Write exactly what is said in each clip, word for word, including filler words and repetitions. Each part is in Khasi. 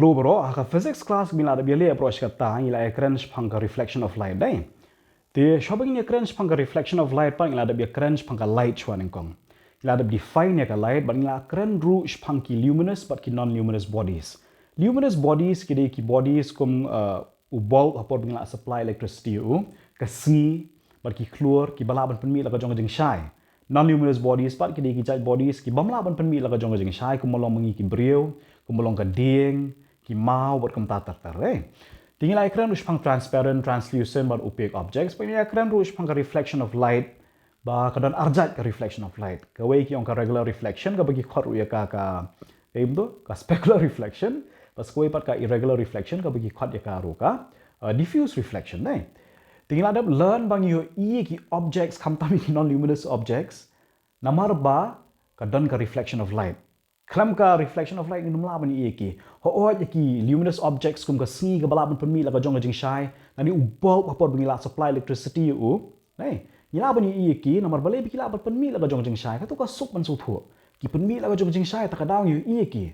Bro bro, ha ka physics class ngi la dep ïaleh bro, shkata ngi la ïakren shaphang ka reflection of light, dei. Te shuwa ba ngin ïakren shaphang ka reflection of light pat ngi la dep ïakren shaphang ka light shuwa nyngkong. Ngi la dep define ïa ka light, bad ngi la kren ruh shaphang ki luminous bad ki non-luminous bodies. Luminous bodies ki dei ki bodies kum, uh, u bulb ha por ba ngi la supply electricity ïa u, ka sngi, bad ki khlur, kiba lah ban pynmih la ka jong ka jingshai. Non-luminous bodies pat ki dei ki jait bodies kibym lah ban pynmih la ka jong ka jingshai, kumba long ma ngi ki briew, kumba long ka dieng, ki maw, bad kumta ter ter, eh. Te ngi la ïakren ruh shaphang transparent, translucent, bad opaque objects, bad ngi la ïakren ruh shaphang ka reflection of light, ba ka don arjait ka reflection of light. Kawei ki ong ka regular reflection, kaba ki khot ruh ïa ka, ka, ka im tu, ka specular reflection, bad kawei pat ka irregular reflection, kaba ki khot ïa ka ruh ka, uh, diffuse reflection, eh. Te ngi la dep learn ba ngi ïohi ïa ki objects, khamtam ïa ki non-luminous objects, namar ba ka don ka reflection of light. Khlem ka reflection of light ngim lah ban ïohi ïa ki. Hooid ïa ki luminous objects kum ka sngi kaba lah ban pynmih la ka jong ka jingshai, lane u bulb ha por ba ngi la supply electricity ïa u. Nai, ngi lah ban ïohi ïa ki, namar balei ba ki lah ban pynmih la ka jong ka jingshai, kato ka suk ban sngewthuh. Ki pynmih la ka jong ka jingshai, te ka daw ngi ïohi ïa ki.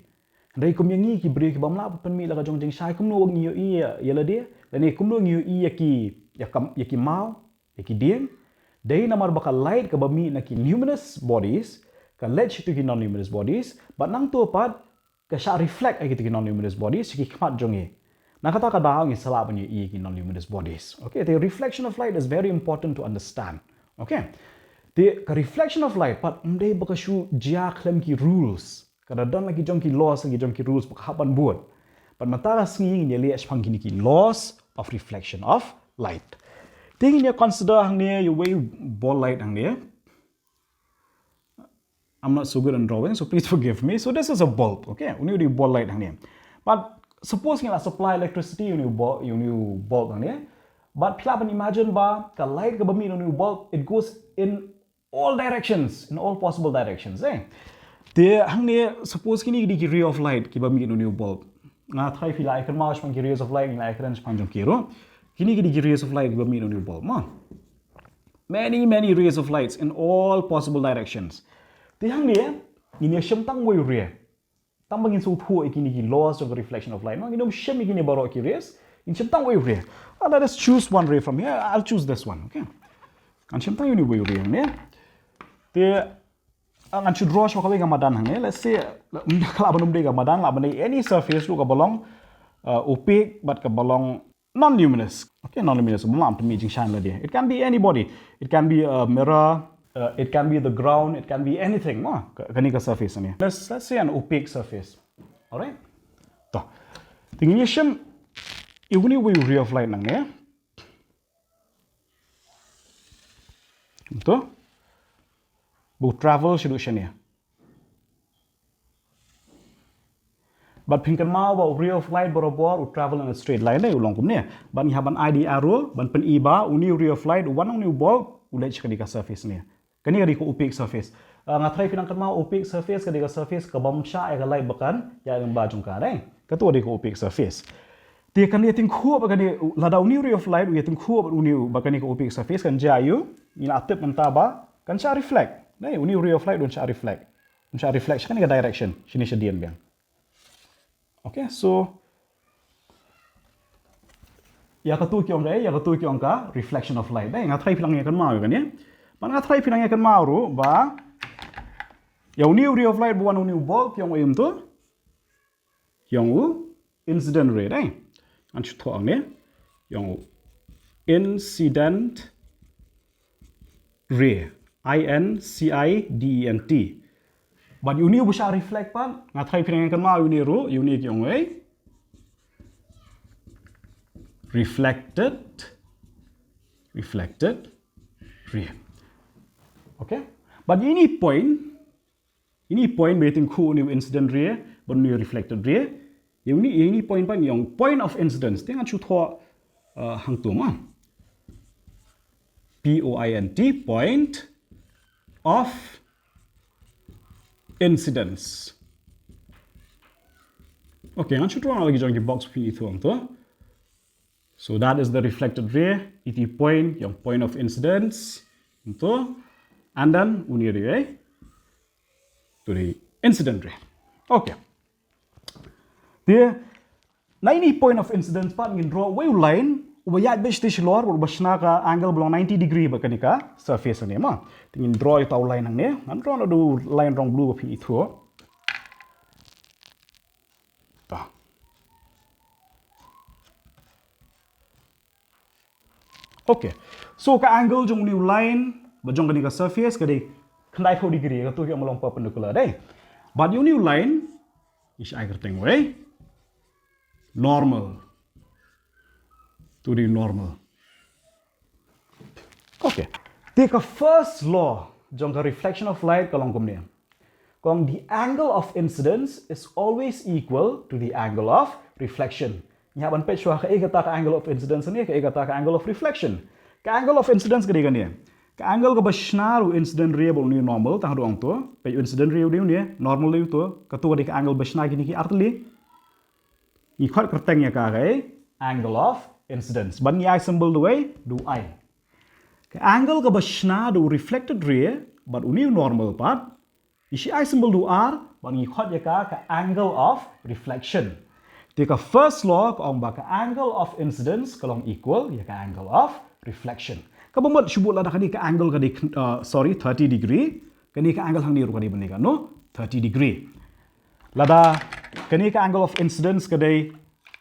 Hynrei kum ïa ngi ki briew kibym lah ban pynmih la ka jong ka jingshai, kumno ngi ïohi ïa, ïa lade, lane kumno ngi ïohi ïa ki, ïa kam, ïa ki maw, ïa ki dieng. Dei namar ba ka light kaba mih na ki luminous bodies ka leit sha kito ki non-luminous bodies, bad nangto pat ka shah reflect ha kito ki non-luminous bodies sha ki khmat jong ngi. Na kata ka daw ngi sa lah ban ïohi ïa ki non-luminous bodies. Okay, the reflection of light is very important to understand. Okay. Te ka reflection of light pat ym dei ba ka shu jia khlem ki rules. Ka da don la ki jong ki laws, la ki jong ki rules ba ka hap ban bud. Bad mynta ka sngi ngin ïaleh shaphang kine ki laws of reflection of light. Te ngin ïa consider hangne ïa uwei u ball light hangne. I'm not so good in drawing, so please forgive me. So this is a bulb, okay? Une u dei u ball light hangne. But suppose ngi la supply electricity ïa une u bul-, ïa une u bulb hangne. But phi lah ban imagine ba ka light kaba mih na une u bulb, it goes in all directions, in all possible directions, eh? Te hangne, suppose kine ki dei ki ray of light kiba mih na une u bulb. Nga tharai phi la ïa kynmaw shaphang ki rays of light, ngi la ïa kren shaphang jong ki ruh. Kine ki dei ki rays of light kiba mih na une u bulb, mo. Many, many rays of lights in all possible directions. Te hangne, ngin ïa shim tang uwei u ray. Tang ba ngin sngewthuh ïa kine ki laws jong ka reflection of light, mo. Ngin ym shim ïa kine baroh ki rays, ngin shim tang uwei u ray. Ah, let us choose one ray from here. I'll choose this one, okay? Ngan shim tang une uwei u ray hangne. Te, ah, ngan shu draw shuwa kawei ka madan hangne. Let's say, lah ban ym dei ka madan, lah ban dei any surface ruh kaba long, uh, opaque, bad kaba long non-luminous. Okay, non-luminous. Bym lah ban pynmih jingshai lade. It can be anybody. It can be a mirror. Uh, it can be the ground. It can be anything, mo. Ka-, kane ka surface hangne. Let's, let's say an opaque surface. Alright? To. Te ngin ïa shim ïa une uwei u ray of light hangne. To. Ba u travel shaduh shane. Bad phin kynmaw ba u ray of light barabor u travel in a straight line, eh, u long kumne. Bad ngi hap ban ai da ïa arrow, ban pyni ba une u ray of light, u wan na une u bulb, u leit sha kane ka surface ne. Kane ka dei ka opaque surface. Ah, nga tharai phi nang kynmaw opaque surface ka dei ka surface kabym shah ïa ka light ba kan ïaid lyngba jong ka, eh. Kato ka dei ka opaque surface. Te kan ïa tyngkhuh ba kane, lada une u ray of light u ïa tyngkhuh bad une u, ba kane ka opaque surface, kan jia aiu, ngi la tip mynta ba kan shah reflect. Ne, une u ray of light un shah reflect. Un shah reflect sha kane ka direction, shane shadien biang. Okay, so ïa kato ki ong ka, ïa kato ki ong ka reflection of light. Dei, nga tharai phi nang ïa kynmaw ïa kane. Bad nga tharai phi nang ïa kynmaw ruh ba ïa une u ray of light ba wan na une u bulb ki ong u aïu mynta? Ki ong u incident ray, dei. Ngan shu thoh hangne. Ki ong u incident ray. I N C I D E N T. Bad ïa une uba shah reflect pat, nga tharai phi nang ïa kynmaw ïa une ruh, ïa une ki ong ei. Reflected, reflected ray. Okay? Bad ïa ine i point, ïa ine i point ba ïa tyngkhuh une u incident ray bad une u reflected ray. Ïa une, ïa ine i point pat ngi ong point of incidence. Te ngan shu thoh, uh, hangto ma. P O I N T, point of incidence. Okay, ngan shu thoh la ki jong ki box phi ithuh hangto. So that is the reflected ray, iti point, ïa point of incidence, ito, and then une ray, eh? To the incident ray. Okay. Te, Na ine i point of incidence pat ngin draw uwei u line uba ïaid beit shatei shalor, uba shna ka angle ba long ninety degree bad kane ka surface hangne mo. Te ngin draw ïa uta u line hangne, ngan draw naduh u line rong blue ba phin ithuh. Ta. Okay. So ka angle jong une u line bad jong kane ka surface ka dei khyndai phew degree, kato ka ong ba long perpendicular, dei. Bad ïa une u line, ngi sa ai kyrteng uwei, normal. To the normal. Okay. Te ka first law jong ka reflection of light ka long kumne. Ka ong the angle of incidence is always equal to the angle of reflection. Ngi hap ban peit shuwa kaei kata ka angle of incidence ne kaei kata ka angle of reflection. Ka angle of incidence ka dei kane. Ka angle kaba shna da u incident ray bad une u normal, tang haduh ong to. Peit u incident ray u dei une, normal u dei uto. Kato ka dei ka angle ba shna kine ki artylli. Ngi khot kyrteng ïa ka kaei, angle of incidence. Bad ngi ai symbol da uwei, da u I. Ka angle kaba shna da u reflected ray bad une u normal pat, ngi sa ai symbol da u R bad ngi khot ïa ka ka angle of reflection. Te ka first law ka ong ba ka angle of incidence ka long equal ïa ka angle of reflection. Kaba mut shu bud lada kane ka angle ka dei, uh, sorry, thirty degree, kane ka angle hangne ruh ka dei ban dei kano, thirty degree. Lada kane ka angle of incidence ka dei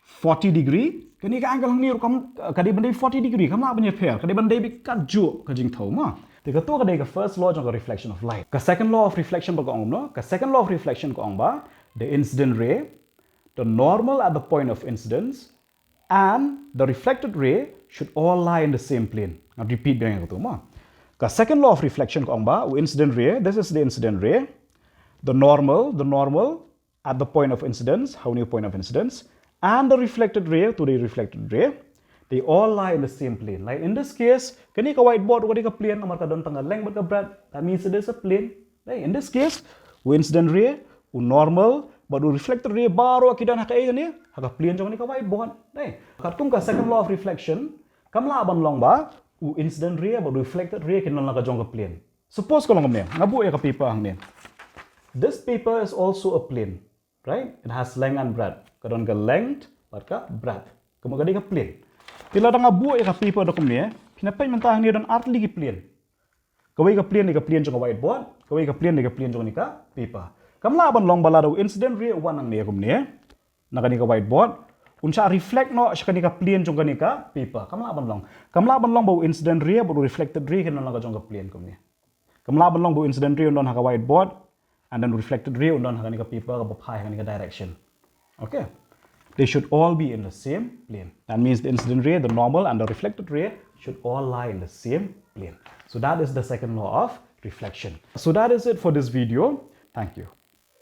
forty degree, kane ka angle hangne ruh kam, ka dei ban dei forty degree, kam lah ban ïapher, ka dei ban dei beit katjuh ka jingthew mo. Te kato ka dei ka first law jong ka reflection of light. Ka second law of reflection ba ka ong kumno? Ka second law of reflection ka ong ba the incident ray, the normal at the point of incidence, and the reflected ray should all lie in the same plane. Ngan repeat biang ïa kato mo. Ka second law of reflection ka ong ba u incident ray, this is the incident ray, the normal, the normal at the point of incidence, ha une u point of incidence, and the reflected ray, to the reflected ray, they all lie in the same plane. Like in this case, kane ka whiteboard ruh ka dei ka plane, namar ka don tang ka length bad ka breadth, that means it is a plane. Right? In this case, u incident ray, u normal bad u reflected ray baroh ki don ha kaei kane, ha ka plane jong kane ka whiteboard. Right? Katkum ka second law of reflection, kam lah ban long ba u incident ray bad u reflected ray kin don la ka jong ka plane. Suppose ka long kumne, nga buh ïa ka paper hangne. This paper is also a plane, right? It has length and breadth. Ka don ka length bad ka breadth. Ka mut ka dei ka plane. Te lada nga buh ïa ka paper da kumne, phin ïa peit mynta hangne don artylli ki plane. Kawei ka plane dei ka plane jong ka whiteboard, kawei ka plane dei ka plane jong kane ka paper. Kam lah ban long ba lada u incident ray u wan nangne kumne, na kane ka whiteboard, un sa reflect noh sha kane ka plane jong kane ka paper. Kam lah ban long. Kam lah ban long ba u incident ray bad u reflected ray kin don la ka jong ka plane kumne. Kam lah ban long ba u incident ray un don ha ka whiteboard, and then reflected ray un don ha kane ka paper kaba phai ha kane ka direction. Okay. They should all be in the same plane. That means the incident ray, the normal, and the reflected ray should all lie in the same plane. So that is the second law of reflection. So that is it for this video. Thank you.